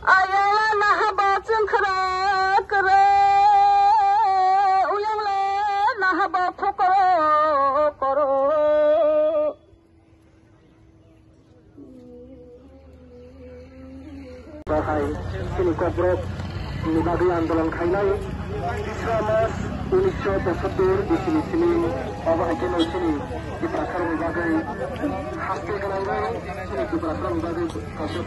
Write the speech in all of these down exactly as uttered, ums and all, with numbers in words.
Ayala nahaba chwngkhra kwrwi, uyangle nahaba phokoro koro. Bahai chini Kokborok ni bagwi andolon khainai. Tisra mas unisho pochattor bisini simi obo hai kheno chini Tiprasarokni bagwi haste gwnangwi chini Tiprasarokni bagwi kaisa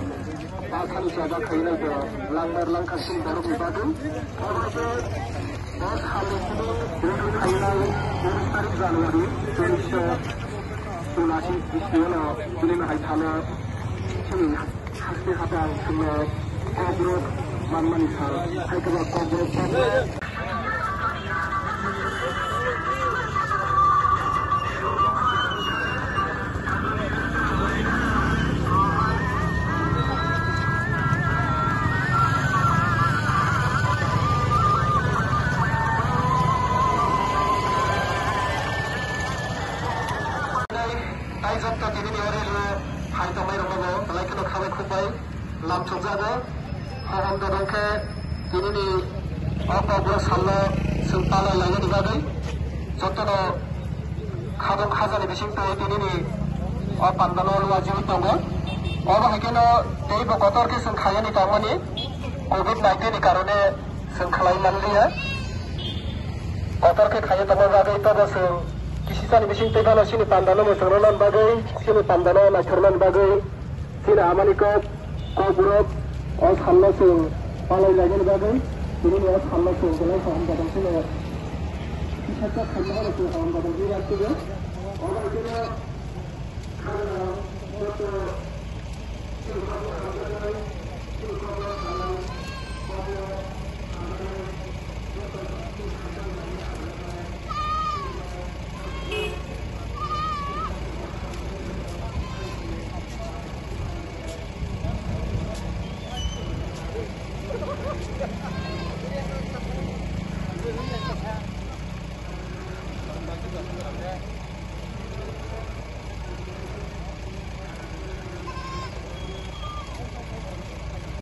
Ba sani chaga khainai bo langmar langkha chini borokni bagwi. Obo khe bo salni simi release khainai unis tarik January unisho unashi bisio no chini hai thano chini haste hapang chwngno Kokborok manmani sal hai khe ba Kokborok Tai jokto tini ni ore rw hai tongmai rok no bo belai kheno khabai khukbai lam chukjago. Hohom dodong khe tini ni o Kokborok salno chwng palai lainani bagwi jotono khadok khajani bising twi tini ni o pandano luajiwi tongo. Obo hai kheno teibo kotor khe chwng khaiyani tongmani covid nineteen ni karone chwng khlai manliya. Kotor khe khaiwi tongma bagwi tobo chwng kisisani bising twi phano chini pandano mwchang rwna bagwi, chini pandano naithok rwna bagwi, chini amani kok, Kokborok o salno chwng palai lainani bagwi, tini o salno chwng belai kaham jagong chini. Kisa kok khaima horo chwng kaham jagong tini rakchwgo. Obo hai kheno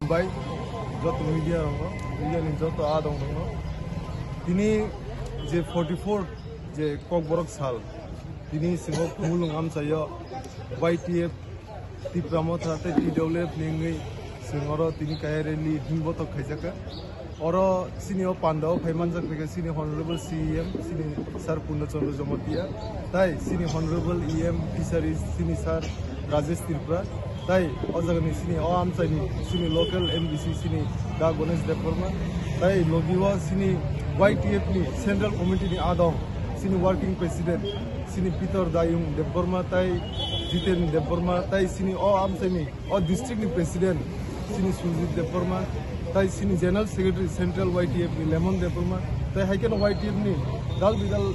Bai, joto media rokno, media ni joto adong rokno. Tini je forty four je Kokborok sal, tini singo kumulung amchaio Y T F Tipra Motha tei T W F ni wngwi chwng oro tini kaya rally himbotok khaijak kha. Oro chini o pandao phai manjak kha chini Honorable C E M, chini Sir Purna Chandra Jamatia, tai chini Honorable E M Fisheries, chini Sir Rajesh Tripura, tai o jagani chini o amchaini chini local M D C chini Da Ganesh Debbarma, tai logi o chini Y T F ni Central Committee ni adong, chini Working President, chini Peter Dayung Debbarma, tai Jiten Debbarma, tai chini o amchaini o district ni president chini Surjit Debbarma, tai chini general secretary central Y T F ni Lemon Debbarma, tai hai kheno Y T F ni dal bidal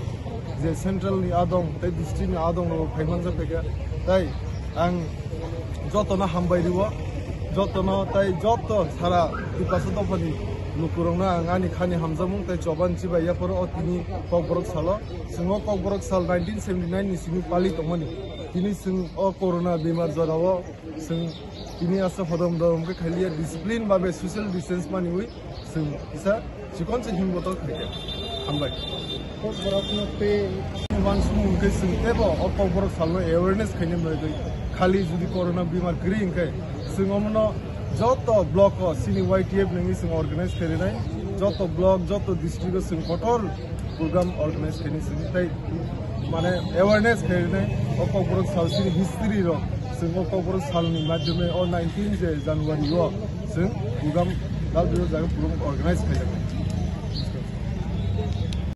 je central ni adong tai district ni adong rok phai manjak phaikha. Tai ang jotono hambai rio, jotono tai joto sara Tiprasa dophani lukurokno ang ani khani hamjakmung tai choban chibai yaphoro o tini Kokborok salo. Chwng o Kokborok sal nineteen seventy nine ni simi pali tongmani. Tini chwng o corona bemar jorao Chwng tini asa hodom dom khe khailiya, discipline babe social distance maniwi chwng kisa chikon se himbotok khaikha. Hambai. Kokborokno tei wansukmung khe chwng teibo o Kokborok salno awareness khaina bagwi khali jodi corona bemar kwrwi hwnkhe chwng omono joto block o chini Y T F nangwi chwng organize khainai, joto block, joto district o chwng kotor program organize khainai chwng tei mane awareness khainai o Kokborok sal chini history rok chwng o Kokborok salni madhyome o nineteen je January o chwng program dal bidal jaga program organize khaijak.